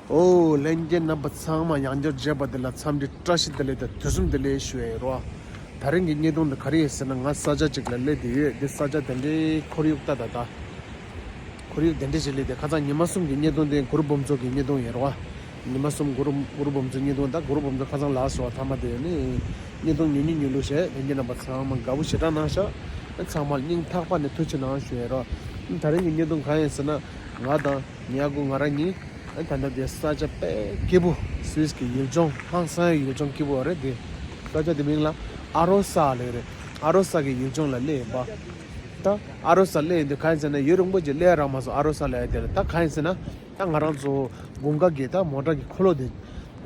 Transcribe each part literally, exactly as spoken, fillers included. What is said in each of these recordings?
ཨོ་ལྷན་རྒྱས་རྣམ་པ་ཚང་མ་ཡང་བསྐྱར་མཇལ་བ་དེ་ལ་འཚམས་འདྲི་བཀྲ་ཤིས་བདེ་ལེགས་དང་དུས་གསུམ་བདེ་ལེགས་ཞུ་ཡས་རོ། ད་རིང་གི་བརྙན་ཐུང་འདི་ག་རེ་ཡིན་ཟེར་ན། ང་ས་ཆ་གཅིག་ལ་སླེབས་བསྡད་ཡོད། འདི་ས་ཆ་དེ་འདྲའི་ཁོར་ཡུག་ལྟ་ད་ད། ཁོར་ཡུག་དེ་འདྲ་ཞིག་སླེབས་ཏེ། ཁ་སང་ཉི་མ་གསུམ་གྱི་བརྙན་ཐུང་དེ་གུ་རུ་བུམ་ཚོགས་ཀྱི་བརྙན་ཐུང་ཡིན་རོ། ཉི་མ་གསུམ་གུ་རུ་གུ་རུ་བུམ་ཚོགས་བརྙན་ཐུང་ད་གུ་རུ་བུམ་ཚོགས་ཁ་སང་ལ་སོ་ཐ་མ་དེ་ནི་བརྙན་ཐུང་ཉུང་ཉུང་ཉུང་ལུགས་བྱས། ལྷན་རྒྱས་རྣམ་པ་ཚང་མ་དགའ་པོ་ཞེ་དྲག་གནང་ཤག་ཚང་མར་སྙིང་ཐག་པ་ནས་ཐུགས་རྗེ་གནང་ཞུ་ཡས་རོ། ད་རིང་གི་བརྙན་ཐུང་གང་ཡིན་ཟེར་ན། ང་དང་ཉ་གུ་ང་རང་གཉིས་ད་ལྟ་དེ་ས་ཆ་དཔེ་སྐྱིད་པོ། སུད་སི་གི་ཡུལ་ལྗོངས་ཧང་སང་ཡུལ་ལྗོངས་སྐྱིད་པོ་རེད་དེ། ས་ཆ་དེ་མིང་ལ་ཨ་རོ་ས་ལབ་རེད། ཨ་རོ་ས་གི་ཡུལ་ལྗོངས་ལ་སླེབས་ཡིན་པ། ད་ཨ་རོ་ས་སླེབས་ཡིན་དུས་གང་ཡིན་ཟེར་ན། ཡུན་རིང་པོ་ཅིག་སླེབས་རག་མ་སོང་ཨ་རོ་ས་ལབ་ཡ་དེ་ལ། ད་གང་ཡིན་ཟེར་ན། ད་ང་རང་ཚོ་དགུན་ཁ་གི་ད་མོ་ཊ་གི་འཁོར་ལོ་དེ་ད་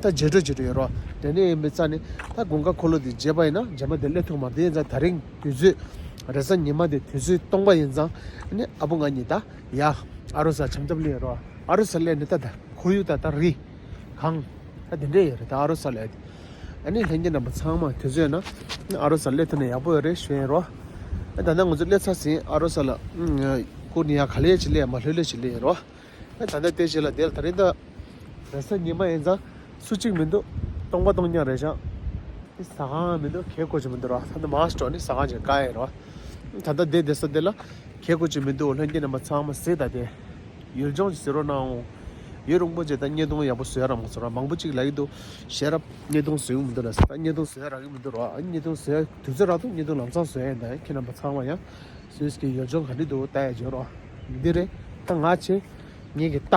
བརྗེ་སྤྲོད་བྱེད་འགྲོ་ཡོད་རོ། དེ་ནས་ཡིན་པའི་རྩ་ནས་ད་དགུན་ཁ་འཁོར་ལོ་དེ་བརྗེས་པ་ཡིན་ན་རྗེས་མ་དེ་སླེབས་ཐུབ་མ་རེད། དེ་ཡིན་ཙང་ད་རིང་དུས་ཚོད་རེས་གཟའ་ཉི་མ་དེ་དུས་ཚོད་སྟོང་པ་ཡིན་ཙང་། ཨ་ནི་ཨ་བུ་ང་གཉིས་ད་ཡ་ཨ་རོ་ས་འཆམ་འཆམ་སླེབས་ཡོད་རོ། ཨ་རོ་ས་སླེབས་ནས་ད་ད་ཁོར་ཡུག་ད་ད་རི་གངས་ད་དེ་འདྲས་ཡོད་རེད། ད་ཨ་རོ་ས་སླེབས་ཏེ། ཨ་ནི་ལྷན་རྒྱས་རྣམ་པ་ཚང་མ་དུས་ཚོད་ཡོད་ན་ཨ་རོ་ས་སླེབས་ཐུབ་ན་ཡག་པོ་ཡོད་རེད་ཞུ་ཡིན་རོ། ཨ་ད་ལྟ་ང་ཚོ་སླེབས་ཚར་ཟིན། ཨ་རོ་ས་ལ་ཨུམ་སྐུ་ནི་ཡ་ག་ལེ་ཅིག་སླེབས། མ་ལྷོད་ལྷོད་ཅིག་སླེབས་ཡིན་རོ། ཨ་ད་ལྟ་དེ་ཅིག་ལ་དེ་ལ་ད་རེས་ད་རེས་གཟའ་ཉི་མ་ཡིན་ཙང་སུ་གཅིག་མི་འདུག་སྟོང་པ་སྟོང་རྐྱང་རེད་ཤག་དེ་ཟ་ཁང་མི་འདུག་གད་ཁོ་ཅིག་མི་འདུག་རོ། ད་ལྟ་མར་སྤྲོ་ནི་ཟ་ཁང་ཅིག་བཀག་ཡིན་རོ། ད་ལྟ་དེ་དེ་ས་དེ་ལ་གད་ཁོ་ཅིག་མི་འདུག་ལྷན་རྒྱས་རྣམ་པ་ཚང་མ་གཟིགས་ད་དེ། ཡུལ་ལྗོངས་ཅིག་གཟིགས་རོགས་གནང་འོང་། ཡུན་རིང་པོ་ཅིག་ད་བརྙན་ཐུང་ཡག་པོ་བཟོ་ཡ་རག་མ་སོང་ར། མང་པོ་ཅིག་ལབ་ཀྱི་འདུག་ཤེས་རབ་བརྙན་ཐུང་བཟོ་གི་མི་འདུག་ལབ་ཟེར། ད་བརྙན་ཐུང་བཟོ་ཡ་རག་གི་མི་འདུག་ར། ཨ་བརྙན་ཐུང་བཟོ་ཡ་དུས་ཚོད་རག་འདུག་བརྙན་ཐུང་ལམ་སང་བཟོ་ཡ་ཡིན། ད་ཁྱེད་རྣམ་པ་ཚང་མ་ཡང་སུད་སི་གི་ཡུལ་ལྗོངས་ག་འདྲ་འདུག་ལྟ་ཡ་བྱོས་རོགས། འདི་རེད། ད་ང་ཆེ་ངེད་ཀྱི་རྟ།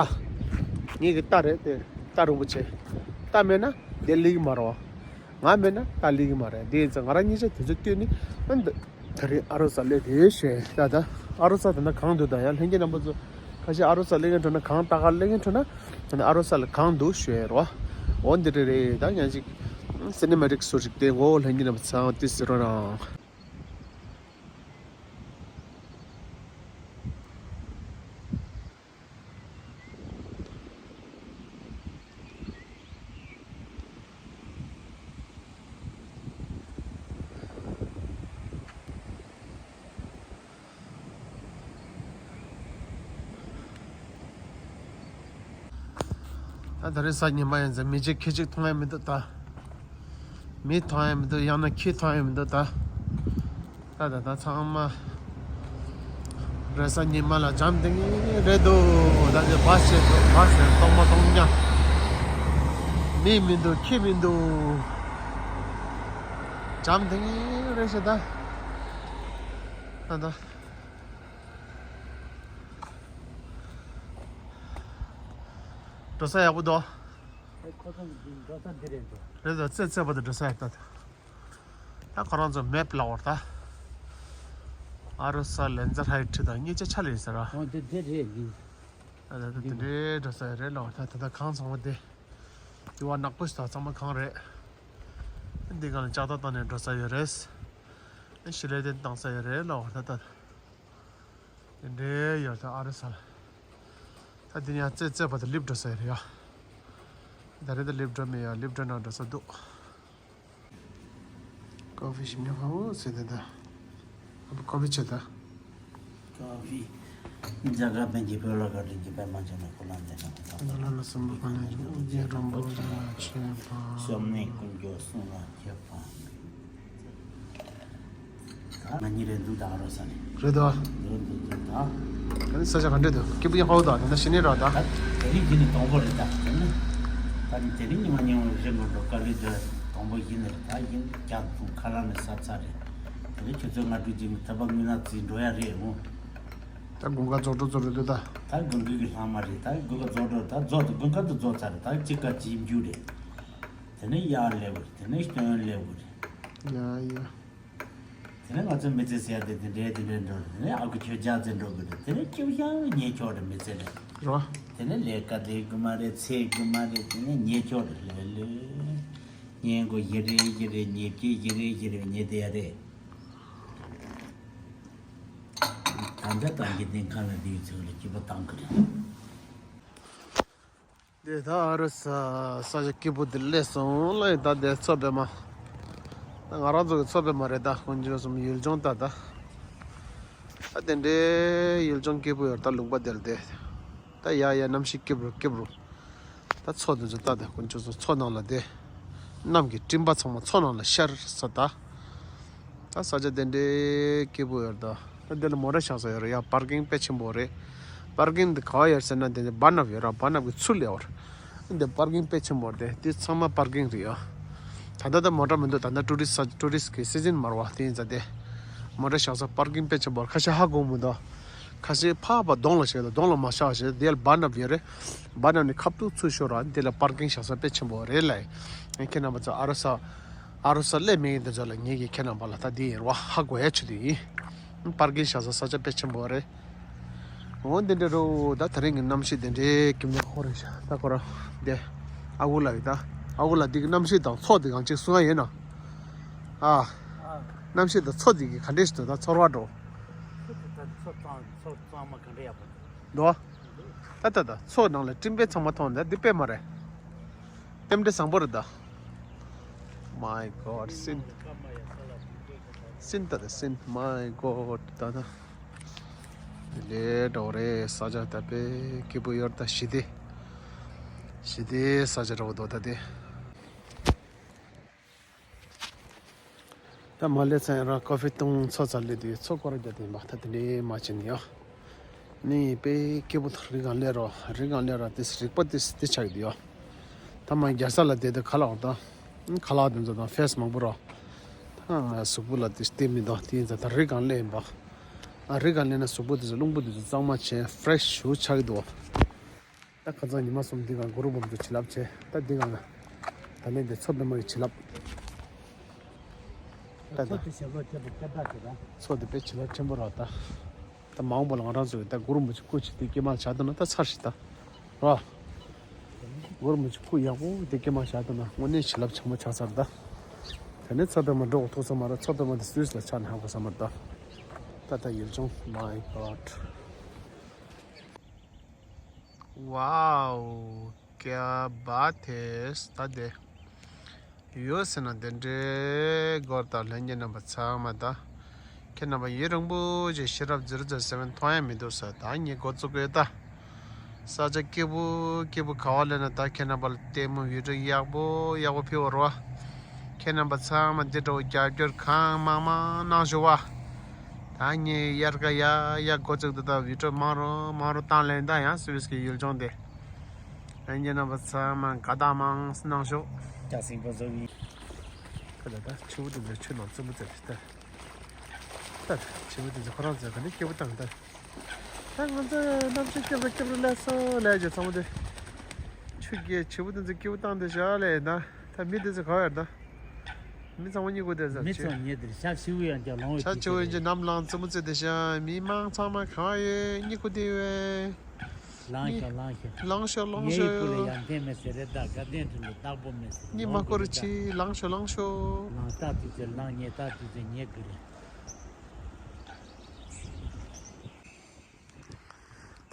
ངེད་ཀྱི་རྟ་རེད་དེ། རྟ་རིན་པོ་ཆེ། རྟ་མེད་ན་དེ་སླེབས་ཀྱི་མ་རེད་བ། ང་མེད་ན་རྟ་སླེབས་ཀྱི་མ་རེད། དེ་ཡིན་ཙང་ང་རང་གཉིས་ཆ་དུས་ཚོད་བསྟུན་ནས་ཨ་ནི་ད་རེས་ཨ་རོ་ས་སླེབས་དེ་བྱས། ད་ད་ཨ་རོ་ས་ད་ལྟ་གངས་འདུག་ད་ཡང་ལྷན་རྒྱས་རྣམ་པ་ཚོ་ཁ་ཤས་ཨ་རོ་ས་སླེབས་མཁན་འགྲོ་ན། གངས་ལྟ་གར་སླེབས་མཁན་འགྲོ་ན། ད་ནི་ཨ་རོ་ས་ལ་གངས་འདུག་ཞུ་ཡ་རོ། འོ་འདི་རེད་རེད། ད་ཡང་ཅིག་སི་ནི་མ་ཊིག་བཟོ་ཞིག་བསྟན་གོ། ལྷན་རྒྱས་རྣམ་པ་ཚང་དེ་ཟེར་རོགས་གནང་། ད་ད་རེས་གཟའ་ཉི་མ་ཡིན་ཙང་མི་གཅིག་ཁྱི་གཅིག་མཐོང་ཡ་མི་འདུག་ད། མི་མཐོང་ཡ་མི་འདུག་ཡང་ན་ཁྱི་མཐོང་ཡ་མི་འདུག་ད། ད་ད་ད་ཚང་མ་རེས་གཟའ་ཉི་མ་ལ་འཇམ་ཐིང་ངེ་རེད་འདུག་ད་ཆ་བ་ཞིག་འདུག་བ་ཞིག་སྟོང་མ་སྟོང་རྐྱང་། མི་མི་འདུག་ཁྱི་མི་འདུག་འཇམ་ཐིང་ངེ་རེད་ཤག་ད། ད་ད། འགྲོ་ས་ཡག་པོ་འདུག་ཨེ་ཁོ་ཚོ་འགྲོ་ས་འདི་རེད་འགྲོ། རེད་འདུག་རྩེ་རྩེ་བར་དུ་འགྲོ་ས་ཡག་ད། ད་ཁོ་རང་ཚོ་མེབ་ལབ་པ་རེད་ད། ཨ་རོ་ས་ལན་ཛ་ཧའི་ཁྲི་དང་གཉིས་ཆ་ཆ་ལ་ཡིན་ས་ར། ཨོ་དེ་དེ་རེད་ཡིན། ད་ད་དེ་འདྲའི་འགྲོ་ས་ཡག་རེད་ལབ་པ་རེད་ད། ད་ད་གངས་ཚང་མ་དེ། དེ་བ་ནག་པོ་ཞིག་ད་ཚང་མ་གངས་རེད། འདི་སྒང་ལ་ལྕགས་རྟ་བཏང་ནས་འགྲོ་ས་ཡོད་རེད། ཞི་ལི་ཏན་བཏང་ས་ཡོད་རེད་ལབ་པ་རེད་ད། དེ་འདྲའི་ཡོད་ད་ཨ་རོ་ས་ལ། ད་དེ་ཡང་རྩེ་རྩེ་བར་དུ་ལེབ་འགྲོ་ས་ཡོད་རེད་ཡ། ད་རེད་ད་ལེབ་འགྲོ་མེད་ཡ། ལེབ་འགྲོ་ན་འགྲོ་ས་འདུག་ཀོ་ཕི་ཞིམ་ཉོ་ཧ་འོ་ཟེར་དེ་ད། ཨ་ཀོ་ཕི་ཆེ་ད། ཀོ་ཕི། རྒྱ་གར་པཎ་གྱི་བོད་ལ་ག་དྲིན་གྱི་པད་མ་ཆེ་ན་ཁོ་ལ་འདས་ན་ཁོ་ལ་ལ་ལ་སམ་བྷོ་ཊ་ནས་ཡོང་རྒྱལ་རོང་པོ་ལ་ཆེ་བ། སོམ་ནི་ཀུན་སྐྱོད་གསུང་ལ་ཁྱབ་པ། ད་ང་གཉིས་རེད་འདུག་ད་ཨ་རོ་ས་ནས། རེད་དོ། འདུག་འདུག་འདུག་ད། ད་ནི་ས་ཆ་ག་འདྲས་འདུག་སྐྱིད་པོ་ཡག་པོ་འདུག་ད་ནི་ཤི་ནི་ར་ད། ད་དེ་རིང་འདི་ནི་དང་པོ་རེད་ད། དེ་ནི། ད་ནི་དེ་རིང་ཉི་མ་ཉི་མ་རེད་མ་འགྲོ་དཀའ་ལས་འདི་དང་པོ་ཡིན་ནི་རེད་ད། ཡིན་རྒྱག་ཐུག་ཁ་ལག་ནི་ཟ་ཚར་རེད། དེ་ནི་ཁྱོད་ཚོ་ང་འགྲོ་རྒྱུ་མི་ཐབ་པ་དངུལ་ན་རྩིས་འགྲོ་ཡ་རེད་འོང་། ད་དགུན་ཁ་རྫོགས་འགྲོ་རྫོགས་རེད་འདུག་ད། ད་དགུན་ཁ་གི་ལྷག་མ་རེད་ད། དགུན་ཁ་རྫོགས་འགྲོ་ད་རྫོགས་དགུན་ཁ་དུ་རྫོགས་ཚར་རེད་ད། གཅིག་ཁ་གཅིག་འཇུ་རེད། དེ་ནས་གཡག་སླེབས་པ་རེད། དེ་ནས་སྟོན་སླེབས་པ་རེད། ཡ་ཡ། དེ་ནས་ང་ཚོ་མི་ཚེ་ཟེར་ཡ་དེ་དེ་འདྲའི་དེ་འདྲའི་འགྲོ་རེད། དེ་ནས་ཨ་ཁུ་ཁྱོད་ཇག་རྩེ་འགྲོ་དགོས་རེད། དེ་ནས་སྐྱིད་པོ་ཞིག་ཉལ་ཆོག་རེད་མི་ཚེ་ལ། རོ། དེ་ནས་ལས་ཀ་ལས་དགོས་མ་རེད། འཚོ་དགོས་མ་རེད། དེ་ནས་ཉལ་ཆོག་རེད་ལོས་ལོས། ཉལ་དགོས་ཞིག་རེད་ཞིག་རེད། ཉལ་གྱི་ཞིག་རེད་ཞིག་རེད། ཉལ་བསྡད་ཡ་རེད། ད་ལྟ་ཏང་གི་སྡིངས་ཁ་ལ་བསྡད་ཡོད་ཚོད་ལ་སྐྱིད་པོ་བཏང་གི་རེད། འདི་ད་ཨ་རོ་ས་ས་ཆ་སྐྱིད་པོ་འདི་སླེབས་སོང་ལ་ཡིན། ད་འདི་མཚོ་པདྨ། ད་ང་རང་ཚོ་གི་མཚོ་པདྨ་རེད་ད། དཀོན་མཆོག་གསུམ་ཡུལ་ལྗོངས་ད་ད། ད་དེ་འདྲའི་ཡུལ་ལྗོངས་སྐྱིད་པོ་ཡོད་ད་ལུང་པ་དེར་དེ། ད་ཡ་ཡ་གནམ་གཤིས་སྐྱིད་པོ་སྐྱིད་པོ། ད་མཚོ་དེ་ཚོ་ལྟ། ད་དཀོན་མཆོག་གསུམ། མཚོ་ནང་ལ་དེ་གནམ་གྱི་སྤྲིན་པ་ཚང་མ་མཚོ་ནང་ལ་ཤར་ས། ད་ད་ས་ཆ་དེ་འདྲའི་སྐྱིད་པོ་ཡོད་རེད། ད་ད་འདི་ལ་མོ་ཊ་བཞག་ས་ཡོད་རེད་ཡ། པར་ཀིང་དཔེ་ཆེན་པོ་རེད། པར་ཀིང་འདི་ག་བ་ཡོད་ཟེར་ན། དེ་འདི་སྦར་ནབ་ཡོད་ར། སྦར་ནབ་ཀྱི་ཚུར་ལ་ཡོད་རེད། འདི་པར་ཀིང་དཔེ་ཆེན་པོ་རེད། དེ་ཚང་མ་པར་ཀིང་རེད་ཡ། ད་ལྟ་ད་མོ་ཊ་མི་འདུག་ད་ལྟ་ཊུ་རི་སི་ཊི་ཊུ་རི་སི་ཊི་གི་སི་ཛིན་མ་རེད་པ། དེ་ཡིན་ཙང་དེ་མོ་ཊ་བཞག་ས་པར་ཀིང་དཔེ་ཆེན་པོ་རེད། ཁ་ཤས་ཧ་གོ་མི་འདུག་ཁ་ཤས་ཕར་ཕར་གདོང་ལ་བཞག་ད། གདོང་ལ་མ་བཞག་བྱས། དེ་ལ་སྦར་ནབ་ཡོད་རེད། སྦར་ནབ་ནི་ཁ་ཐུག་ཚུར་ཤོར་ར། དེ་ལ་པར་ཀིང་བཞག་ས་དཔེ་ཆེན་པོ་རེད་ལབ་ཡིན། ཁྱེད་རྣམ་པ་ཚོ་ཨ་རུ་ས་ཨ་རུ་ས་སླེབས་མེད་མཁན་དེ་ཚོ་ལ་ངེད་ཀྱིས་ཁྱེད་རྣམ་པ་ལ་ད་འདི་ཡིན་རེད་པ། ཧ་གོ་ཡ་ཆེད་དུ་ཡིན། པར་ཀིང་བཞག་ས་ས་ཆ་དཔེ་ཆེན་པོ་རེད། འོ་འདི་འདྲ་རེད། ད་དེ་རིང་གི་གནམ་གཤིས་འདི་འདྲའི་སྐྱིད་པོ་ཁོ་རེད་ཤག་ད་ཁོ་རང་དེ་ཨ་ཁུ་ལགས་ཡིན། ད་ཨ་ཁུ་ལགས་འདི་གི་གནམ་གཤིས་དང་མཚོ་འདི་གང་གཅིག་གསུང་ཡ་ཡོད་ན། ཨ། གནམ་གཤིས་དང་མཚོ་འདི་གི་ག་འདྲས་ཤིག་འདུག་ད་ཚོར་བ་འདྲ་པོ། མཚོ་དེ་ད་མཚོ་གཙང་མཚོ་གཙང་མ་ག་འདྲ་ཡག་པོ་འདུག་འདུག་ད་ད་ད་མཚོ་ནང་ལ་སྤྲིན་པ་ཚང་མ་མཐོང་། ད་འདི་དཔེ་མ་རེད། རྟེན་འབྲེལ་བཟང་པོ་རེད་ད། My God, སྲིན། སྲིན་ད་ད་སྲིན། My God, ད་ད། ལས་འདྲ་པོ་རེད། ས་ཆ་ད་དཔེ་སྐྱིད་པོ་ཡོད་ད། ཞི་བདེ། ཞི་བདེའི་ས་ཆ་འདྲ་པོ་འདུག་ད་དེ། ད་མ་སླེབས་ཚར་ཡང་རང་ཀོ་ཕི་བཏུང་། མཚོ་རྩར་སླེབས་དུས་མཚོ་སྐོར་རྒྱག་དེ་མ་ཐག་དེ་འདྲའི་མ་བྱས་ནས་ཡོད། ནི་དཔེ་སྐྱིད་པོ་ཐག་རི་སྒང་སླེབས་རོགས། རི་སྒང་སླེབས་ར་དེ་རིག་པ་དེ་དེ་ཆགས་ཀྱི་ཡོད། ད་མ་རྒྱལ་ས་ལ་བསྡད་དུས་ཁ་ལག་འོར་ད། ཁ་ལག་དེ་ཚོ་དང་ཕེ་སི་མང་པོ་རོགས། ད་ང་གཟུགས་པོ་ལ་དེ་བསྟེན་མི་འདུག་དེ་ཡིན་ཙང་ད་རི་སྒང་སླེབས་ཡིན་པ། ཨ། རི་སྒང་སླེབས་ན་གཟུགས་པོ་དེ་ཚོ་རླུང་བུ་དེ་ཚོ་གཙང་མ་བྱས། ཕེ་རེ་ཤི་ཞེ་པོ་ཆགས་ཀྱི་འདུག་ད་ཁ་སང་ཉི་མ་གསུམ་འདི་སྒང་གུ་རུ་བུམ་དུ་བྱིན་རླབས་བྱས། ད་འདི་སྒང་ལ་ད་ལན་དེ་མཚོ་པདྨ་གི་བྱིན་རླབས། ད་ད་མཚོ་དེ་ཞབས་ལོག་ཁྱད་པར་ཁྱད་པར་དེ་ད། མཚོ་དེ་དཔེ་བྱིན་རླབས་ཆེན་པོ་རེད་ད། ད་མ་འོངས་པ་ལ་ང་རང་ཚོ་གི་ད་གུ་རུ་བུམ་པ་ཅིག་སྐུ་ཅིག་དེ་སྐྱེས་མ་བཞག་འདུག་ན་ད་ཚར་ཞིག་ད་རོ། གུ་རུ་བུམ་པ་ཅིག་སྐུ་ཡག་པོ་དེ་སྐྱེས་མ་བཞག་འདུག་ན་དངོས་གནས་བྱིན་རླབས་ཆེན་པོ་ཆགས་ཚར་ད། དེ་ནས་མཚོ་པདྨ་འགྲོ་དགོས་ཐུག་ས་མ་རེད། མཚོ་པདྨ་དེ་སུད་སི་ལ་ཆགས་ན་ཧ་གོ་ས་མ་རེད་ད། ད་ད་ཡུལ་ལྗོངས། My God. Wow, क्या बात है. ད་དེ་ཡོད་ཟེར་ན་དེ་འདྲའི་སྐོར་དང་ལྷན་རྒྱས་རྣམ་པ་ཚང་མ་ད། ཁྱེད་རྣམ་པ་ཡུན་རིང་པོ་ཅིག་ཤེས་རབ་ཛི་རོ་ཛི་རོ་སེ་བེན་མཐོང་ཡ་མི་འདུག་ཟེར། ད་ངས་འགོ་བཙུགས་ཡོད་ད། ས་ཆ་སྐྱིད་པོ་སྐྱིད་པོ་ག་བ་ལེན་ན་ད་ཁྱེད་རྣམ་པ་ལ་ལྟད་མོ་བི་ཌི་ཡོ་ཡག་པོ་ཡག་པོ་ཕུལ་བ་རེད་པ། ཁྱེད་རྣམ་པ་ཚང་མ་འདི་འདྲ་བོ་རྒྱབ་སྐྱོར་གང་མང་མང་གནང་ཤོག་པ། ད་ངས་དབྱར་ཁ་ཡག་ཡག་འགོ་བཙུགས་འདུག་ད་བི་ཌི་ཡོ་མང་རུ་མང་རུ་བཏང་ལེན། ད་ཡང་སུད་སི་གི་ཡུལ་ལྗོངས་དེ། ལྷན་རྒྱས་རྣམ་པ་ཚང་མ་དགའ་རྟགས་མང་གནང་ཤོག་ཀྱ་སིང་པོ་ཟོ་ཡིན། ཁ་ལ་ད་ཆུ་བོ་དེ་ཚོའི་ཆུ་ནང་རྩེད་མོ་རྩེ་དེ་ད། ད་ཆུ་བོ་དེ་ཚོ་ཁོ་རང་ཚོས་ག་ནས་སྐྱིད་པོ་བཏང་ད། ད་ང་ཚོ་གནམ་གཤིས་སྐྱིད་པོ་སྐྱིད་པོ་སླེབས་སོང་ལབ་ཀྱི་ཚང་མ་དེ། ཆུ་རྐྱལ་ཆུ་བོ་དེ་ཚོ་སྐྱིད་པོ་བཏང་དེ་བཞག་ལས་ད། ད་མི་དེ་ཚོ་ག་བ་ཡོད་ད། མི་ཚང་མ་གཉིད་ཁུག་དེ་ས་མི་ཆུ། ཚང་མ་གཉིད་དེ་ཤ་ཤི་བོ་ཡང་ཀྱང་ལོང་བའི་ཤ་ཆུ་བོ་ཡང་ཀྱང་ནམ་ལངས་རྩེད་མོ་རྩེ་དེ་བཞག་མི་མང་ཚང་མ་ག་བ་ཡོད། གཉིད་ཁུག་དེ་ཡོད། ལངས་ཤོག་ལངས་ཤོག་ལངས་ཤོག་ལངས་ངའི་བུ་ལ་ཤོག་ཡར་འཐེན་མེད་ཟེར་རེད་ད། དགའ་ལྡན་ཁྲི་ལ་བདག་པོ་མེད་ཟེར། གཉིད་མ་ཁུག་རེ་ཆི། ལངས་ཤོག་ལངས་ཤོག་ལངས་ད་དུས་ཚོད་ལངས་ཉེས་ད་དུས་ཚོད་ཉེས་གི་རེད།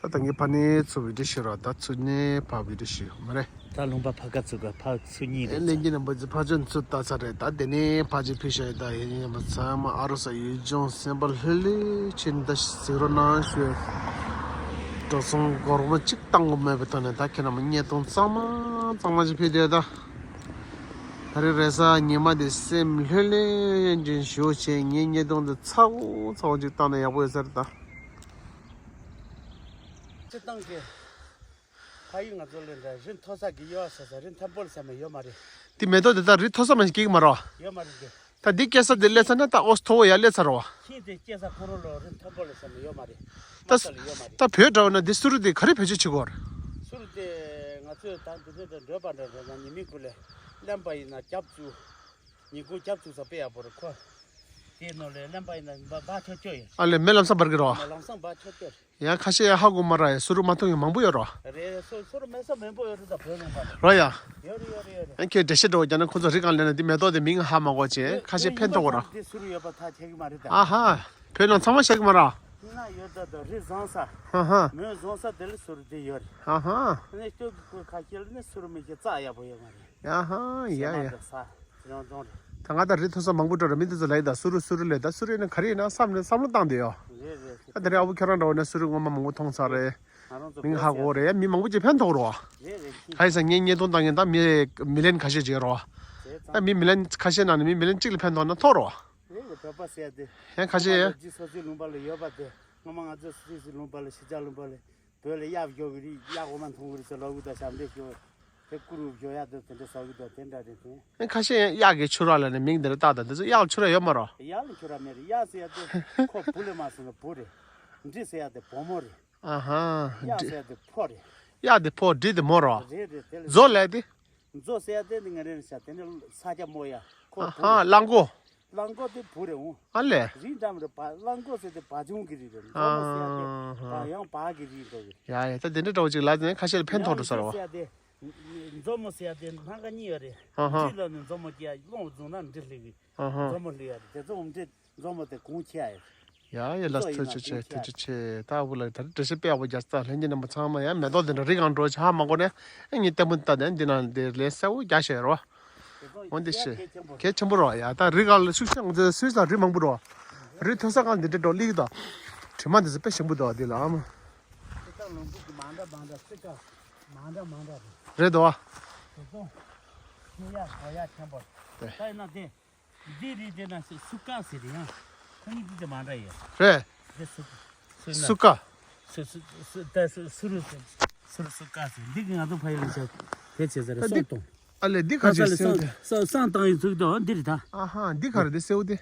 ད་ད་ངས་ཕ་ནས་ཚུར་བི་ཌི་ཡོ་ཤོད་ར། ད་ཚུར་ནས་ཕ་བི་ཌི་ཡོ་ཤོད་མ་རེད། ད་ལུང་པ་ཕ་ཁ་ཚུར་ག་ཕ་ཚུར་གཉིས་ཨེ་རེད་ལེན་ད། གྱི་རྣམ་པ་ཚོ་ཕ་ཆོས་ཚུར་ལྟ་ཚར་རེད། ད་དེ་ནས་ཕ་ཆོས་ཕུལ་ཤག་ད་ཡིན་ཡིན་པ་ཚང་མ་ཨ་རོ་ས་ཡུལ་ལྗོངས་སེམས་པ་ལྷོད་ལྷོད་ཕྱིན་ད་གཟིགས་རོགས་གནང་ཞུ། འགྲོ་སོང་སྒོར་མོ་གཅིག་བཏང་དགོས་མེད་པའི་ཐོག་ནས་ད་ཁྱེད་རང་མ་བརྙན་ཐུང་གཙང་མ་གཙང་མ་ཞིག་ཕུལ་དེ་ད། ད་རེས་རེས་གཟའ་ཉི་མ་དེ་སེམས་ལྷོད་ལྷོད་ཅིག་ཞུ་བྱས་ངའི་བརྙན་ཐུང་དེ་ཚ་བོ་ཚ་བོ་ཅིག་བཏང་ན་ཡག་པོ་ཡོད་ས་རེད་ད། སྤྱིར་བཏང་གི་ཕ་ཡུལ་ང་ཚོ་ལ་འདྲ་རི་མཐོ་ས་གི་ཡོད་ས་ས་རི་མཐོན་པོ་ལ་ཟེར་མ་ཡོད་མ་རེད། དེ་མེ་ཏོག་དེ་ད་རི་མཐོ་ས་མ་ཞིག་སྐྱེ་གི་མ་རེད་པ། ཡོད་མ་རེད་དེ། ད་འདི་སྐྱེ་ས་དེ་སླེབས་ཚར་ན་ད་ཨོ་མཐོ་བོ་ཡར་སླེབས་ཚར་རེད་པ། ཁྱིམ་དེ་སྐྱེ་ས་ཁོ་རང་ལོ་རི་མཐོན་པོ་ལ་ཟེར་མ་ཡོད་མ་རེད། ད་མཐོ་ས་ལ་ཡོད་མ་རེད། ད་བོད་འདྲ་བོ་ན་འདི་སུ་རུ་དེ་ག་རེ་བེད་སྤྱོད་བྱེད་དགོས་རེད། སུ་རུ་དེ་ང་ཚོས་ད་འདི་འདྲ་འདྲ་འགྲོ་བ་འདྲ་འདྲ་ན་ཉི་མའི་གུ་ལས་གླེན་པ་ཡིན་ན་རྒྱབ་བཙུགས། ཉིན་གུང་རྒྱབ་བཙུགས་ས་དཔེ་ཡག་པོ་རེད་ཁོ། དེའི་ནང་ལས་གླེན་པ་ཡིན་ན་འབའ་འབའ་ཆོག་ཆོག་ཡོད། ཨ་ལས་མེ་ལམ་སང་འབར་གི་རོ། མེ་ལམ་སང་འབའ་ཆོག་ཆོག་རེད། ཡང་ཁ་ཤས་ཡང་ཧ་གོ་མ་ར་ཡ། སུ་རུ་མ་མཐོང་མཁན་མང་པོ་ཡོད་རོ། རེད་རེད། སུ་སུ་རུ་མེད་ས་མང་པོ་ཡོད་རེད་ད་བོད་ལུང་པ་ལ། རོ་ཡ། ཡོད་རེད་ཡོད་རེད་ཡོད་རེད། ཡང་ཁྱེད་འགྲེལ་བཤད་འགྲོ་རྒྱ་ནག་ཁོ་ཚོ་རི་སྒང་ལེན་ན་འདི་མེ་ཏོག་དེ་མིང་ཧ་མ་གོ་བྱས། ཁ་ཤས་ཕན་ཐོགས་ར། འདི་སུ་རུ་ཡོད་པ་ཐག་ཆད་གི་མ་རེད་ད། ཨ་ཧ། བོད་ནང་ཚང་མ་ཤེས་གི་མ་ར། ན་ཡོད་ད་ད་རི་བཟང་ས། ཧ་ཧ། མོས་བཟང་ས་དེ་ལ་སུ་རུ་དེ་ཡོད་རེད། ཧ་ཧ། ནས་སྟོད་ཀྱི་ཁུལ་ཁ་ཤས་ལ་ནི་སུ་རུ་མི་ཤེས་རྩ་ཡག་པོ་ཡོད་མ་རེད། ཡ་ཧ་ཡ་ཡ། ད་ང་ད་རི་མཐོ་ས་མང་པོ་འགྲོ་ར། མི་དེ་ཚོ་ལ་ཡི་ད་སུ་རུ་སུ་རུ་ལས་ད་སུ་རུ་ཡིན་ན་ག་རེ་ཡིན་ན་བསམ་ནས་བསམ་བློ་བཏང་བསྡད་ཡོད། རེད་རེད། ད་དེ་རིང་ཨ་བུ་ཁྱོད་རང་འདྲ་བོ་ནས་སུ་རུ་ངོ་མ་མང་པོ་མཐོང་ཚར་རེད། ང་རང་ཚོ་མིང་ཧ་གོ་རེད། མི་མང་པོ་ཅིག་ཕན་ཐོགས་རོ། རེད་རེད་ཁྱི། ག་ཡིན་ཟེར་ངས་བརྙན་ཐུང་བཏང་མཁན་ད་མི་མི་ལན་ཁ་ཤས་ཅིག་རོ། རེད་ད་ཙང་། མི་མི་ལན་ཁ་ཤས་ནང་ནས་མི་མི་ལན་གཅིག་ལ་ཕན་ཐོགས་ན་ཐོགས་རོ། རེད་རེད། བོད་པ་ཟེར་ཡ་དེ། ཡང་ཁ་ཤས་ཡ། ཅི་སོ་སོའི་ལུང་པ་ལ་ཡོད་པ་དེ། སྔོན་མ་ང་ཚོ་སི་སི་ལུང་པ་ལ་ཤི་ཅག་ལུང་པ་ལ། བོད་ལ་གཡག་བཞོ་གི་རེད། གཡག་འོ་མ་འཐུང་གི་རེད་ཟེར་ལབ་གི་འདུག་ཞབས་འདྲེན་ཞུ། དེ་བཀུར་འོས་བཞོ་ཡག་འདུག་དེ་འདྲ་ཟ་གི་འདུག་དེ་འདྲ་རེད་དེ། ཨེ་ཁ་ཤས་ཡང་གཡག་གི་ཆུ་རགས་ལ་ནི་མིང་དེ་འདྲ་བཏགས་དང་དེ་ཚོ་གཡག་ལ་ཆུ་རགས་ཡོད་མ་རོ། གཡག་ལ་ཆུ་རགས་མེད་རེད། གཡག་ཟེར་ཡ་དེ་ཁོ་བུ་ལས་མ་སོང་ན་བུ་རེད། འབྲི་ཟེར་ཡ་དེ་བུ་མོ་རེད། ཨ་ཧ། གཡག་འབྲི་ཟེར་ཡ་དེ་ཕོ་རེད། གཡག་དེ་ཕོ། འབྲི་དེ་མོ་རོ། རེད་རེད། དེ་ལ་མཛོ་ལས་དེ། མཛོ་ཟེར་ཡ་དེ་ནི་ང་རེ་རེ་ཤ་དེ་ནི་ས་སྐྱ་མོ་ཡ་ཁོ་ཨ་བུ་ཧ་རེད། གླང་མགོ། གླང་མགོ་དེ་བུ་རེད་འོང་། ཨ་ལས། རིགས་འདྲ་མི་འདྲ་བ། གླང་མགོ་ཟེར་དེ་བ་བྱུང་གི་རིགས་རེད། མཛོ་མོ་ཟེར་ཡ་དེ་ཨ་བ་ཧ། ཡང་བ་གི་རིགས་འདྲ་རེད། ཡ་ཡ་ད་དེ་འདྲ་འདྲ་བོ་ཅིག་ལ་དེ་ཁ་ཤས་ལ་ཕན་ཐོགས་འགྲོ་ས་རེད་བ། ཡང་མཛོ་ཟེར་ཡ་དེ། མཛོ་མོ་ཟེར་ཡ་དེ་སྣ་ཁ་གཉིས་ཡོད་རེད། ཨ་ཧ། འབྲི་ལ་ནི་མཛོ་མོ་སྐྱེ་ཡ། སློང་བ་བཟུང་ན་འབྲི་ལྷི་གི། ཨ་ཧ། མཛོ་མོ་ལྷི་ཡ་རེད། དེ་ཚོ་འབྲི། མཛོ་མོ་དེ་གུང་ཁྱེར་ཡ་ཡོད། ཡ་ཡ་ལ་མཛོ་ཡིན་ཐུགས་ན་རྗེ་ཆེ། གུང་ཁྱེར་ཐུགས་རྗེ་ཆེ། ད་བུ་ལ་ད་འགྲེལ་བཤད་དཔེ་ཡག་པོ་རྒྱག་ས། ལྷན་རྒྱས་རྣམ་པ་ཚང་མ་ཡང་མེ་ཏོག་དེ་འདྲ་རི་སྒང་འགྲོ་ཆ་མ་གོ་ནས་ཨེ་ངས་ལྟད་མོ་ལྟ་དེ་འདི་ན་འདི་ལས་གསལ་བོ་རྒྱག་ཤེས་རོ། འོ་འདི་ཤེས་གལ་ཆེན་པོ་རོ། ཡ་ད་རི་སྒང་ལ་ཤུགས་ཆེན་པོ་སུས་ད་རི་མང་པོ་རོ། རི་མཐོ་ས་སྒང་འདི་འདྲ་འགྲོ་ལིག་ད། དྲི་མ་འདི་ཚོ་དཔེ་ཞིམ་པོ་འདུག་འདི་ལ་ཨ་མ། དེ་ལུང་པ་གི་མ་འདྲ་མ་འདྲ་སི་ཀ་མ་འདྲ་མ་འདྲ་རེད། རེད་དོ། དེ་ཚོ་ཤེས་ཡ་གོ་ཡ་ཆེན་པོ། དེ་ལྟ་ཡིན་ན་དེ། འདི་རི་དེ་ན་སུ་སུ་ཀ་ཟེར་ཡང་། ཁོ་གཉིས་ཀྱི་དེ་མ་འདྲ་ཡོད། རེད། དེ་སུ་སུ་ན་སུ་ཀ། སུ་སུ་སུ་ད་སུ་སུ་རུ་སུ་སུ་རུ་སུ་ཀ་ཟེར། འདི་གི་ང་ཚོ་ཕ་ཡུལ་ལ་ཆ་དེ་བྱེད་ས་རེད། ད་འདི་སོང་དང་། ཨ་ལས་འདི་ག་ད་ཚོད་ད་ལ་སེའུ་སོང་དེ། སོང་སོང་བཏང་ཡོད་ཚུགས་དང་འདི་རེད་ད། ཨ་ཧ་འདི་ག་རེད། འདི་སེའུ་དེ།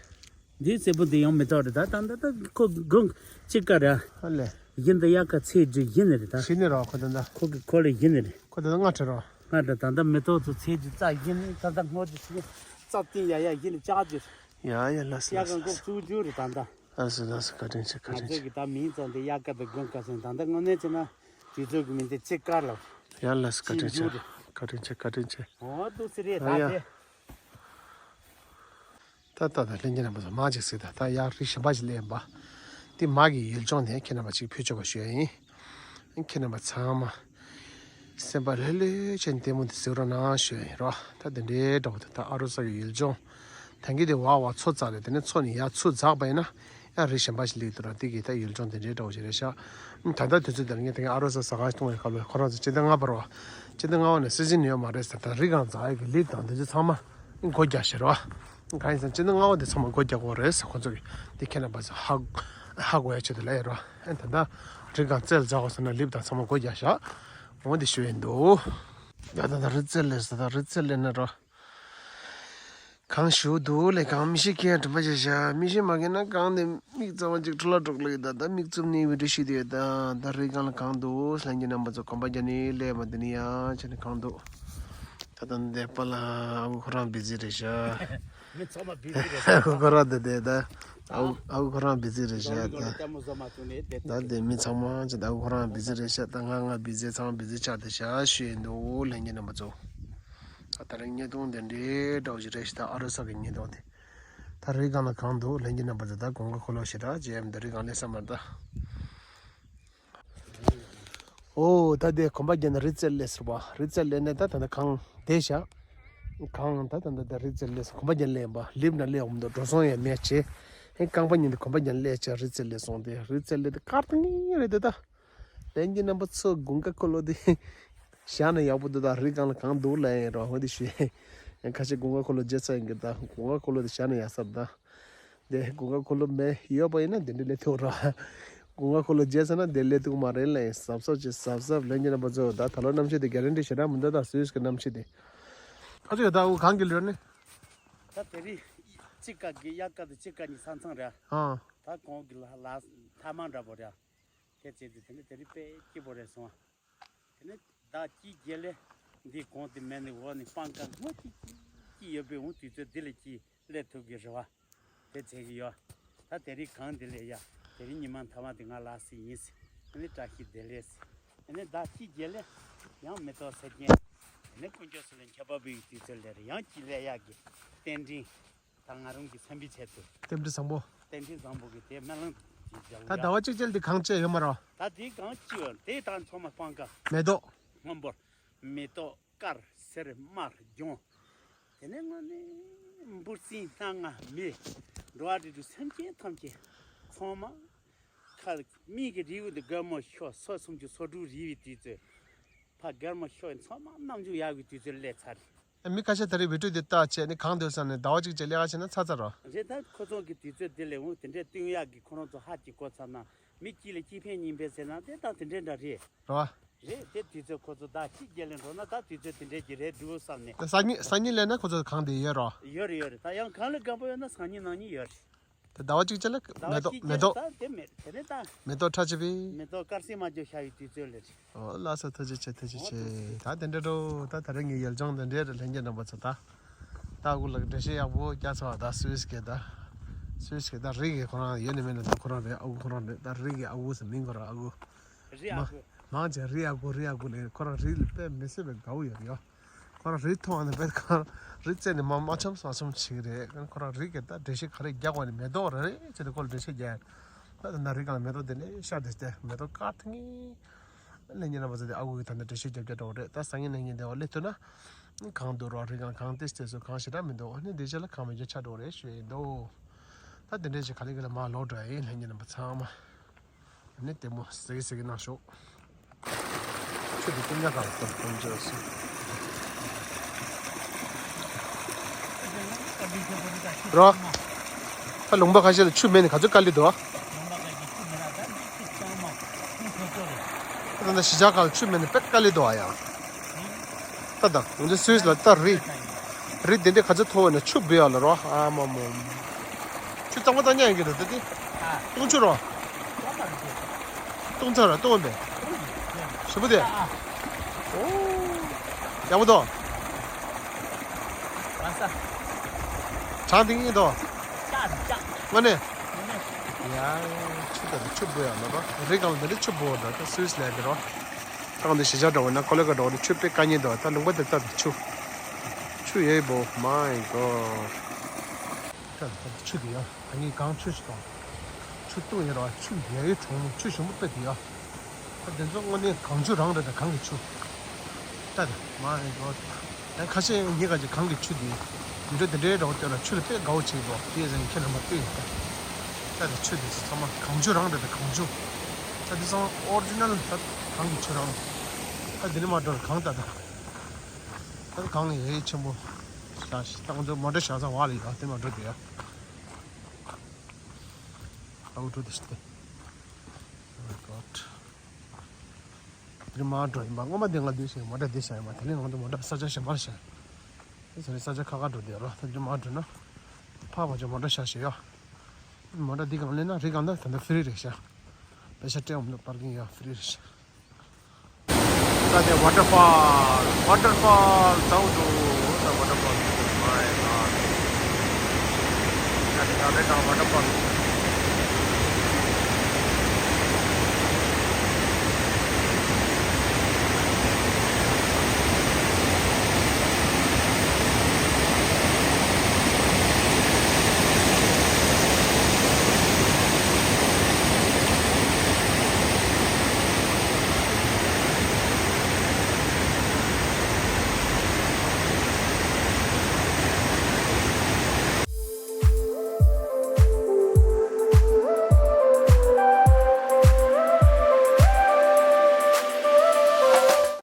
འདི་སེ་པོ་འདི་ཡང་མེ་ཏོག་རེད་ད། ད་ད་ད་ཁོ་དགུང་གཅིག་ཀ་ར། ཨ་ལས། ཡིན་ད་ཡག་ག་ཚེས་བཅུ་ཡིན་ནི་རེད་ད། ཤི་ནི་ར་ཁོ་ད་ད། ཁོ་གི་ཁོ་ལ་ཡིན་ནི་རེད། ཁོ་ད་ད་ང་ཁྲི་ར། ང་ད་ད་ད་མེ་ཏོག་ཚོ་ཚེས་བཅུ་རྩ་ཡིན་ནི། ད་ད་སྔོ་རྒྱུ་ཚེས་རྩ་བཏིང་ཡ་ཡ་ཡིན་ནི་ལྕགས་རྒྱུ། ཡ་ཡ་ལ་སི་ཡ་ལ་ག་སི་ལ་སི། འགོག་བཅུ་བཅུ་རེད་ད་ད། ལ་སི་ལ་སི། བཀའ་དྲིན་ཆེ། བཀའ་ང་དྲིན་ཚོ་ཆེ། གི་ད་མིང་ཙམ་དེ་ཡག་ག་ད་དགོན་ག་སོང་། ད་ད་དངོས་གནས་བྱས་ན་དུས་ཚོད་གི་མིང་དེ་གཅིག་དཀར་ལ། ཡ་ལ་སི། བཀའ་དྲིན་ཆེ། བཀའ་དྲིན་ཆེ། བཀའ་དྲིན་ཆེ། འོ་འདུག་སེ་རེད་ད། ཨ་ཡ། དེ། ད་ད་ད་ལྷན་རྒྱས་རྣམ་པ་ཚོ་མ་ཅིག་གཟིགས་དང་། ད་ཡང་རི་གཞན་པ་ཞིག་སླེབས་ཡིན་པ། འདི་མ་གི་ཡུལ་ལྗོངས་དེ་ཁྱེད་རྣམ་པ་ཅིག་ཕུལ་ཆོག་པ་ཞུ་ཡ་ཡིན། ཁྱེད་རྣམ་པ་ཚང་མ་སེམས་པ་ལྷོད་ལྷོད་བྱས་ནས་ལྟད་མོ་འདི་གཟིགས་རོགས་གནང་ཞུ་ཡ་ཡིན་རོ། ད་དེ་འདྲའི་འདྲ་བོ་དེ། ད་ཨ་རོ་ས་གི་ཡུལ་ལྗོངས་ད་གི་དེ་བར་བར་མཚོ་འཛེགས་ལས། དེ་ནས་མཚོ་ནས་ཡར་ཚུར་འཛེགས་པ་ཡིན་ན་ཡང་རི་གཞན་པ་ཞིག་སླེབས་འདུག་ར། དེ་གི་ད་ཡུལ་ལྗོངས་དེ་འདྲའི་འདྲ་བོ་ཞིག་རེད་ཤག་ད་ལྟ་དུས་ཚོད་འདིར་ངས་དེ་གི་ཨ་རོ་ས་ཟ་ཁང་ཞིག་བཏུང་བའི་སྐབས་ལ་ཁོ་རང་ཚོ་སྤྱི་ཟླ་ལྔ་པ་རོ། སྤྱི་ཟླ་ལྔ་པ་ནས་སྲིད་འཛིན་ཡོད་མ་རེད་ཟེར། ད་རི་སྒང་འཛེགས་ཡ་གི་ལིབ་དང་དེ་ཚོ་ཚང་མ་སྒོ་རྒྱག་ཤག་རོ། གང་ཡིན་ཟེར་ན་སྤྱི་ཟླ་ལྔ་པ་དེ་ཚང་མ་སྒོ་རྒྱག་དགོས་རེད་ཟེར། ཁོ་ཚོ་གིས་དེ་ཁྱེད་རྣམ་པ་ཚོ་ཧ་ཧ་གོ་ཡ་ཆེད་དུ་ལབ་ཡ་རོ། ཨ་ད་ལྟ་རི་སྒང་རྩེ་ལ་འཛེགས་དགོས་ཟེར་ན་ལིབ་དང་ཚང་མ་སྒོ་རྒྱག་ཤག་འོ་འདི་ཞུ་ཡིན་འདུག་ད་ད་ད་རི་རྩེ་ལ་ཟེར། ད་རི་རྩེ་ལ་ན་རོ། གངས་ཞུགས་འདུག་ལས། གངས་མིག་ཤེལ་གྱིས་དྲན་པ་བྱས་ཤག་མིག་ཤེལ་མ་གྱིས་ན་གངས་དེ་མིག་རྩ་བ་གཅིག་འཕྲོ་བརླག་འགྲོ་གི་ལ་ཡོད། ད་ད་མིག་བཙུམ་ནས་བི་ཌིའོ་བཤད་དེ་ཡོད། ད་ད་རི་སྒང་ལ་གངས་འདུག་ལྷན་རྒྱས་རྣམ་པ་ཚོ་གོམ་པ་རྒྱག་ནས་སླེབས་མ། འདི་ནས་ཡང་བྱས་ནས་གངས་འདུག་ད་ད་འདི་པ་ལ་ཨ་ཁུ་ཁོ་རང་བི་ཟི་རེད་ཤག་མི་ཚང་མ་བི་ཟི་རེད་ཤག་ཨ་ཁུ་ཁོ་རང་འདི་དེ་ད་ཨ་ཁུ་ཨ་ཁུ་ཁོ་རང་བི་ཟི་རེད་ཤག་ད་ལྟད་མོ་བཟོ་མ་བཅུག་ནས་བསྡད། ད་དེ་མི་ཚང་མ་བྱས་ད་ཨ་ཁུ་ཁོ་རང་བི་ཟི་རེད་ཤག་ད་ང་ང་བི་ཟི། ཚང་མ་བི་ཟི་ཆགས་བསྡད་ཤག་ཞུ་ཡིན་འདུག་ལྷན་རྒྱས་རྣམ་པ་ཚོ། ད་ད་རིང་བརྙན་ཐུང་འདི་འདྲའི་འདྲ་བོ་ཞིག་རེད་ཤག་ད་ཨ་རོ་ས་གི་བརྙན་ཐུང་དེ། ད་རི་སྒང་ལ་གངས་འདུག་ལྷན་རྒྱས་རྣམ་པ་ཚོ། ད་དགུན་ཁ་འཁོར་ལོ་ཞེ་དྲག་བྱས་མི་འདུག་རི་སྒང་སླེབས་ས་མ་རེད་ད། ཨོ་ད་དེ་གོམ་པ་རྒྱག་ནས་རི་རྩེར་སླེབས་ཟེར་བ། རི་རྩེར་སླེབས་ནས་ད་ད་ད་གངས་བསྡད་ཤག་གངས་ད་ད་ད་ད་རི་རྩེར་སླེབས་སོང་། གོམ་པ་རྒྱག་སླེབས་ཡིན་པ། ལིབ་ན་སླེབས་འོང་མི་འདུག་འགྲོ་སོང་ཡང་མེད་བྱས། ཧེ་རྐང་པ་གཉིས་དེ་གོམ་པ་རྒྱག་སླེབས་བྱས་རི་རྩེར་སླེབས་སོང་། དེ་རི་རྩེར་སླེབས་དེ་དཀར་ཏིང་ངེ་རེད་དེ་ད། ལྷན་རྒྱས་རྣམ་པ་ཚོ་དགུན་ཁ་འཁོར་ལོ་དེ་བཞག་ན་ཡག་པོ་འདུག་ད་རི་སྒང་ལ་གངས་འདུག་ལབ་ཡིན་རོགས། འོ་དེ་ཞུ་ཡིན། ཁ་ཤས་དགུན་ཁ་འཁོར་ལོ་བརྗེད་ཚར་ཡིན་གྱི། ད་དགུན་ཁ་འཁོར་ལོ་དེ་བཞག་ན་ཡག་ས་རེད་ད། དེ་དགུན་ཁ་འཁོར་ལོ་མེད་ཡོད་པ་ཡིན་ན་དེ་འདྲ་སླེབས་ཐུབ་རོགས། དགུན་ཁ་འཁོར་ལོ་བརྗེད་ཚར་ན་དེ་སླེབས་ཐུབ་མ་རེད་ལབ་ཡིན། གཟབ་གཟབ་བྱེད། གཟབ་གཟབ། ལྷན་རྒྱས་རྣམ་པ་ཚོ་ད་ད་ལོ་གནམ་གཤིས་དེ་གྷ་རན་ཊི་ཞེ་དྲག་མི་འདུག་ད་སུད་སི་གི་གནམ་གཤིས་དེ། ཨ་ཅོ་ད་འུ་གངས་ཀྱི་ལོས་ནི། ད་དེ་རིང་དཔྱིད་ཀ་གི་དབྱར་ཁ་དང་དཔྱིད་ཀ་གཉིས་ས་མཚམས་རེད། ཨ། ད་གངས་ཀྱི་ལ་ལ་ཐ་མག་འདྲ་པོ་རེད། དེ་བྱས་ཏེ་དེ་ནས་དེ་རིང་དཔེ་སྐྱིད་པོ་རེད་སོང་། དེ་ནས་ཟླ་དཀྱིལ་རྗེས་ལ་འདི་གངས་དེ་མེད་ནས་འོག་ནས་སྤང་ཁ་སྔོ་སྐྱིད་སྐྱིད་ཡོད་པའི་འོང་དུས་ཚོད་འདི་ལ་སྐྱིད་སླེབས་ཐུབ་ཀྱི་རེད་བ། དེ་བྱེད་ཀྱི་ཡོད། ད་དེ་རིང་གངས་འདི་ལ་ཡ། དེ་རིང་ཉི་མ་མཐའ་མ་དེ་ང་ལ་སི་ཡིན་ཟེར། དེ་ནས་བཀྲ་ཤིས་བདེ་ལེགས་ཟེར། དེ་ནས་ཟླ་དཀྱིལ་རྗེས་ལ་ཡང་མེ་ཏོག་སེར་ཆེན། དེ་ནས་དཀོན་མཆོག་གསུམ་ལ་མཆོད་པ་འབུལ་བའི་དུས་ཚོད་སླེབས་རེད། ཡང་སྐྱིད་སླེབས་ཡག་གི་རྟེན་འབྲེལ། ད་ང་རང་གི་བསམ་པའི་ཆེད་དུ། རྟེན་འབྲེལ་བཟང་པོ། རྟེན་འབྲེལ་བཟང་པོ་གི་དེ་སྨོན་ལམ་གྱི་རྒྱབ། ད་ཟླ་བ་གཅིག་ཅིག་ལ་དེ་གངས་བཅད་ཡོད་མ་རེད། ད་དེ་གངས་བཅད་ཡོད། དེ་ད་ཚང་མ་སྤང་ཁ། མེ་ཏོག་སྔོན་པོ། མེ་ཏོག་དཀར་སེར་དམར་ལྗང་། དེ་ནས་དངོས་གནས་འབུ་སྲིན་སྣ་ལྔ་མི། འགྲོ་བ་རིགས་དྲུག་སེམས་ཅན་ཐམས་ཅད་ཚང་མ། ཁ་མིག་གི་རིལ་བུ་དེ་སྒོར་མོ་ཤོག་སོ་སུམ་ཅུ་སོ་དྲུག་རིལ་བའི་དུས་ཚོད། ཕ་སྒོར་མོ་ཤོག་ཚང་མ་རྣམ་འགྱུར་ཡག་གི་དུས་ཚོད་སླེབས་ཚར། མི་ཁ་ཤས་ད་རེས་བི་ཌིའོ་དེ་ལྟ་བྱས་ནས་གང་འདོད་བསམ་ནས་ཟླ་བ་གཅིག་བྱས་ལས་ཀ་བྱས་ན་ཚར་ཚར་རོ། རེད། ད་ཁོ་ཚོ་གི་དུས་ཚོད་དེ་ལས་འོང་དེ་འདྲའི་བསྟུན་ཡག་གི་ཁོ་རང་ཚོ་ཧ་ཅིག་གོ་ཚར་ན་མི་གཅིག་ལ་གཅིག་ཕན་གཉིས་ཕན་ཟེར་ན་དེ་ད་དེ་འདྲའི་འདྲ་རེད། རོ། རེད། དེ་དུས་ཚོད་ཁོ་ཚོ་ཟླ་གཅིག་རྗེས་ལ་འགྲོ་ན་ད་དུས་ཚོད་དེ་འདྲའི་གི་རེད་འདུག་བསམ་ནས། སང་ཉིན་སང་ཉིན་ལས་ན་ཁོ་ཚོ་གང་དེ་ཡོད་རོ། ཡོད་རེད་ཡོད་རེད། ད་ཡང་གང་ལ་དགའ་པོ་ཡོད་ན་སང་ཉིན་གནངས་ཉིན་ཡོད་རེད། དེ་ཟླ་བ་གཅིག་ཅན་ལ་ཟླ་བ་མེ་ཏོག་གཅིག་མེ་ཅན་ཏོག་ད་དེ་མེད་དེ་ནས་ད། མེ་ཏོག་ཁྲ་ཆེ་བི། མེ་ཏོག་དཀར་སེར་མ་འཇོ་ཤ་ཡི་དུས་ཚོད་ལས་རེད། ཨོ་ལགས་སོ། ཐུགས་རྗེ་ཆེ། ཐུགས་རྗེ་ཆེ། ད་དེ་འདྲ་འགྲོ། ད་ད་རེས་ངའི་ཡུལ་ལྗོངས་དེ་འདྲའི་རེད། ལྷན་རྒྱས་རྣམ་པ་ཚོ། ད་ད་ཨ་ཁུ་ལགས་འགྲེལ་བཤད་ཡག་པོ་རྒྱག་ཚར་བ། ད་སུད་སི་གི་ད་སུད་སི་གི་ད་རི་གི་ཁོ་རང་ཡོད་ནི་མེད་ནི་ད་ཁོ་རང་རེད། ཨ་ཁུ་ཁོ་རང་རེད། ད་རི་གི་ཨ་ཁུ་ཟེར་མིང་ཁོ་རང་ཨ་ཁུ། རི་ཨ་ཁུ། མང་ཆེ་རི་ཨ་ཁུ་རི་ཨ་ཁུ་ལས། ཁོ་རང་རི་ལ་དཔེ་མི་སྲིད་པའི་དགའ་བོ་ཡོད་ཡོད། ཁོ་རང་རི་མཐོང་བ་ནས་བེད་ཁོ་རང་རི་རྩེ་ནས་མ་མ་འཆམ་སང་འཆམ་བྱེད་ཀྱི་རེད། ཁོ་རང་རི་གི་ད་འགྲེལ་བཤད་ག་རེ་རྒྱག་པ་ནི་མེ་ཏོག་རེད་ཟེར་ཏེ་ཁོ་ལ་འགྲེལ་བཤད་རྒྱག་ད་ད་ན་རི་སྒང་ལ་མེ་ཏོག་དེ་ནས་ཤར་ཏེ་སྟེ་མེ་ཏོག་དཀར་ཐིང་ངེ། ལྷན་རྒྱས་རྣམ་པ་ཚོ་དེ་ཨ་ཁུ་གི་ད་ནི་འགྲེལ་བཤད་རྒྱབ་རྒྱབ་འགྲོ་བ་རེད། ད་སང་ཉིན་གནངས་ཉིན་དེ་བ་སླེབས་ཐུབ་ན་གང་འདུག་རོ། རི་སྒང་གང་ཏེ་ཏེ་སོ་གང་ཞེ་དྲག་མི་འདུག་ཨ་ནི་དེ་རྗེས་ལ་གང་མི་རྒྱུ་ཆགས་འགྲོ་བ་རེད་ཞུ་ཡིན་འདུག་ད་དེ་འདྲས་ཞིག་ག་ལེ་ག་ལེ་མར་ལོག་འགྲོ་ཡ་ཡིན། ལྷན་རྒྱས་རྣམ་པ་ཚང་མ། ནི་ལྟད་མོ་ཟེར་གི་ཟེར་གི་གནང་ཤོག་ཆུ་དེ་ཀུན་ཉག་གང་སྟོན་སྟོན་བྱས་སོང་། རོ། ད་ལུང་པ་ཁ་ཤས་ལ་ཆུ་མེད་ནི་ག་ཚོད་དཀའ་ལས་འདུག་ད་ད་གཞིས་ཆགས་ཁག་ལ་ཆུ་མེད་ནི་དཔེ་དཀའ་ལས་འདུག་ཨ་ཡ། ད་ད་ང་ཚོ་སུད་སི་ལ་ད་རི། རི་དེ་འདྲའི་ག་ཚོད་མཐོ་བ་ན་ཆུ་འབུད་ཡག་ལ་རོ། ཨ་མ་མ། ཆུ་གཙང་མ་བཏང་ཉག་ཡིན་གྱི་རེད་ད་དེ། བཏུང་ཆུ་རོ། བཏུང་ཚར་ར་བཏུང་བས། ཞིམ་པོ་དེ། ཨོ། ཡག་པོ་འདུག་གྲང་ཐིང་ངེ་འདུག་དངོས་གནས། ཡ། ཆུ་ད་ཆུ་འབུད་ཡག་མ་གཏོགས་རི་སྒང་ལ་འདི་འདྲ་ཆུ་འབུད་འདུག་ད་སུད་སི་ལ་འདི་རོ། ད་གང་འདི་གཞིས་ཆགས་འདྲ་བོ་ན་ཀོ་ལི་གྷལ་འདྲ་བོ་ན་ཆུ་དཔེ་དཀའ་ངལ་འདུག་ད་ལུང་པ་འདི་ལྟར་དུ་ཆུ། ཆུ་ཡོད་པོ། My God། ད་ད་ཆུ་འདི་ཡ། ད་ངས་གང་ཆུ་ཞིག་དང་། ཆུ་བཏུང་ཡོད་ར། ཆུ་ཡོད་ཡོད་གྲོང་མོ་ཆུ་ཞིམ་པོ་དཔེ་འདི་ཡ། ད་འདི་ཚོ་དངོས་གནས་གངས་ཆུ་རང་རེད་ད་གངས་ཀྱི་ཆུ། ད་ད་My God། ཡང་ཁ་ཤས་ངས་ག་ཅིག་གངས་ཀྱི་ཆུ་འདི། ཡུལ་གྲུ་འདི་འདྲའི་འདྲ་བོ་བལྟས་ན་ཆུ་ལ་དཔེ་དགའ་བོ་བྱེད་འགྲོ་དེ་ཡང་ཁྱེད་རྣམ་པ་ལྟོས་ཡོད་ད། ད་ད་ཆུ་འདི་ཚོ་ཚང་མ་གངས་ཆུ་རང་རེད་ད་གངས་ཆུ། ད་འདི་ཚང་མ་ཨོ་རི་ཇི་ནལ་ད་གངས་ཀྱི་ཆུ་རང་། ད་འདི་ནས་མར་འགྲོ་ར་གངས་ད་ད། ད་གངས་ཡེ་ཆེན་པོ། ཤག་ཤག་ད་ང་ཚོ་མོ་ཊ་བཞག་ས་བ་ལ་ཡོད་དེ་མར་འགྲོ་དེ་ཡ། ཨའུ་ཊོ་དེ་ཤི་སྟེ། Oh my God། དེ་མར་འགྲོ་ཡིན་པ་སྔོན་མ་དེ་ང་འདུས་ཤིང་མོ་ཊ་འདི་བཞག་ཡིན་པ་དེ་ནས་ང་ཚོ་མོ་ཊ་ས་ཆ་གཞན་པར་བཞག་དེ་ཚོ་ནས་ས་ཆ་ཁག་ཁག་འགྲོ་དེ་རོ། ད་དེ་མར་འགྲོ་ན། ཕར་བ་ཅོ་མོ་ཊ་བཞག་ཤེས་ཡོ། མོ་ཊ་འདི་གང་ལེན་ན་རི་གང་ད་ད་ད་ཕི་རི་རེད་ཤག་པེ་ཤ་སྤྲད་འོང་ན་པར་ཀིང་ཡོད་ཕི་རི་རེད་ཤག་ད་དེ་ཝ་ཊར་ཕོལ། ཝ་ཊར་ཕོལ་དང་དུ་ད་ཝ་ཊར་ཕོལ། My God། ད་དེ་ག་རེ་དང་ཝ་ཊར་ཕོལ།